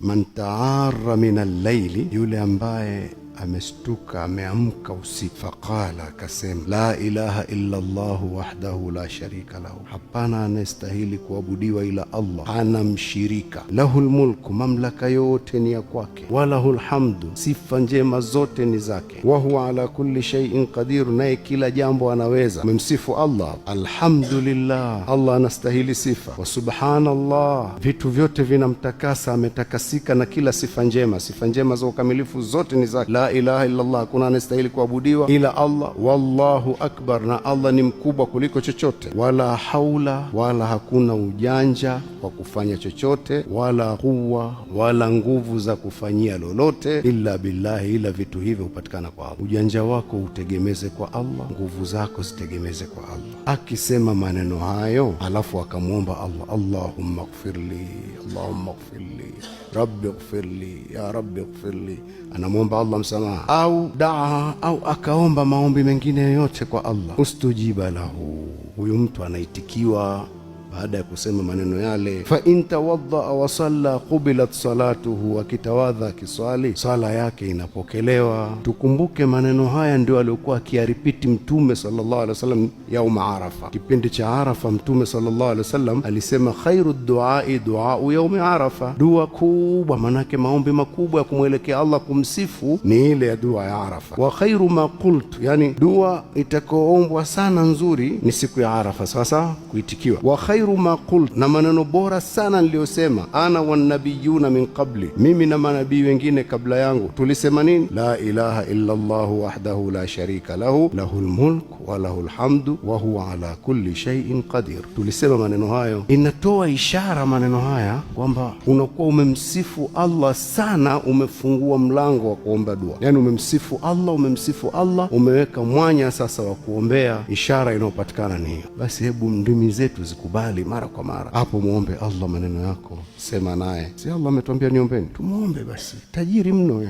Man taara min al-laili, yule ambaye amestuka ameamka usiku, faqala, akasema la ilaha illa Allahu wahdahu la sharika lahu, hapana anayestahili kuabudiwa ila Allah, hana mshirika. Lahul mulku, mamlaka yote ni ya kwake, walahul hamdu, sifa njema zote ni zake, wa huwa ala kulli shay'in qadir, naye kila jambo anaweza. Umemsifu Allah, alhamdulillah, Allah anastahili sifa. Wa subhanallah, vitu vyote vinamtakasa, ametakasika na kila sifa njema, sifa njema za ukamilifu zote ni zake. La ilaha illallah, hakuna anastahili kuabudiwa ila Allah. Wallahu akbar, na Allah ni mkubwa kuliko chochote. Wala haula, wala hakuna ujanja wa kufanya chochote, wala quwa, wala nguvu za kufanyia lolote, illa billahi, ila vitu hivyo hupatikana kwa Allah. Ujanja wako utegemeze kwa Allah, nguvu zako zitegemeze kwa Allah. Akisema maneno hayo, alafu akamwomba Allah, Allahumma ighfirli, Allahumma ighfirli, rabbi ighfirli, ya rabbi ighfirli, anamwomba Allah msamaha, au daa, au akaomba maombi mengine yoyote kwa Allah, ustujiba lahu, huyu mtu anaitikiwa baada ya kusema maneno yale. Fa in tawaddaa wa salla qubilat salatuhu, akitawadha akiswali swala yake inapokelewa. Tukumbuke maneno haya ndio aliokuwa akiyaripiti Mtume sallallahu alaihi wasallam yauma Arafa. Kipindi cha Arafa, Mtume sallallahu alaihi wasallam alisema khairu duai duau yaumi Arafa, dua kubwa, manake maombi makubwa ya kumwelekea Allah kumsifu ni ile ya dua ya Arafa. Wa khairu ma qultu, yani dua itakaoombwa sana nzuri ni siku ya Arafa, sawa kuitikiwa. Wa khairu ma qult, na maneno bora sana niliyosema, ana wanabiyuna min qabli, mimi na manabii wengine kabla yangu tulisema nini? La ilaha illa Allahu wahdahu la sharika lahu lahul mulk wa lahul hamdu wa huwa ala kulli shay'in qadir. Tulisema maneno hayo, inatoa ishara maneno haya kwamba unakuwa umemsifu Allah sana, umefungua mlango wa kuomba dua, yani umemsifu Allah, umemsifu Allah, umeweka mwanya sasa wa kuombea. Ishara inayopatikana ni hiyo. Basi hebu ndimi zetu zikubali mara kwa mara, hapo muombe Allah maneno yako, sema naye. Si Allah ametuambia niombeni, tumuombe basi. Tajiri mno.